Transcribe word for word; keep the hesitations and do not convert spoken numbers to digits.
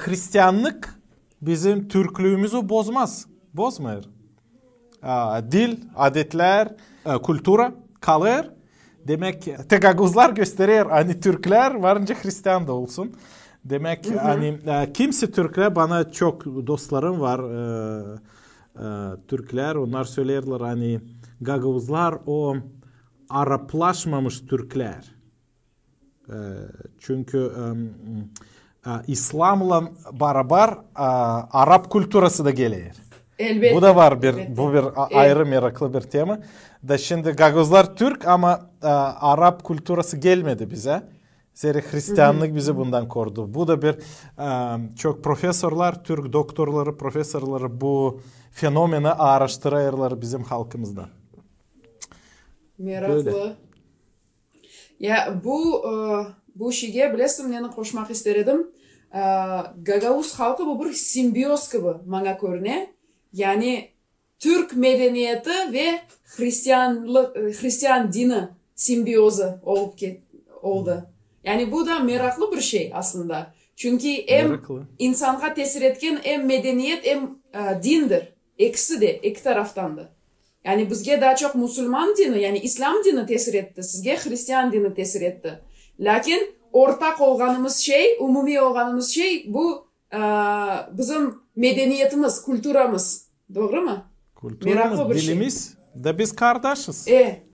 Hristiannık bizim türklüümüzü bozmaz. Bozmêêr. A, dil, adetlär, e, kultura kalêr. Demäk, te gagauzlar gösterer, ani türklär var nicä hristian da olsun. Demäk, ani, e, kimisi türklär, bana çok dostlarım var, e, e, türklär, onnar söleerlär, ani gagauzlar o araplaşmamış türklär. E, çünkü, em, e, İslamlan barabar, e, arap kulturası da geler. Elbettä, bu da var bir, elbettä. Bu bir a-, ayrı meraklı bir tema. Da şindi gagauzlar türk, ama, e, arap kulturası gelmedi bizä. Zerä hristiannık bizi bundan korudu. Bu da bir, e, çok profesorlar, türk doktorları, profesorları bu fenomeni aaraştırêrlar bizim halkımızda. Meraklı. Bölä. Ya, bu, e, bu şiirä, bilersin, neni koşmak isteerim. E, gagauz halkı bu bir simbioz gibi maña körüner. Yani türk medeniyeti ve hristianlı-, e, hristian dini simbiozu olup ke-, oldu. Yani bu da meraklı bir şey aslında. Çünkü hem insanğa tesir etkän hem medeniyet, hem, e, dindir. Ekisi dä, eki taraftan da. Yani bizgä daa çok musulman dini, yani İslam dini tesir etti, sizgä hristian dini tesir etti. Laakin ortak olganımız şey, umumi olganımız şey bu, e, bizim medeniyetimiz, kulturamız. Dooru mu? Kulturamız, meraklı bir şey. Dilimiz da biz kardaşız. E,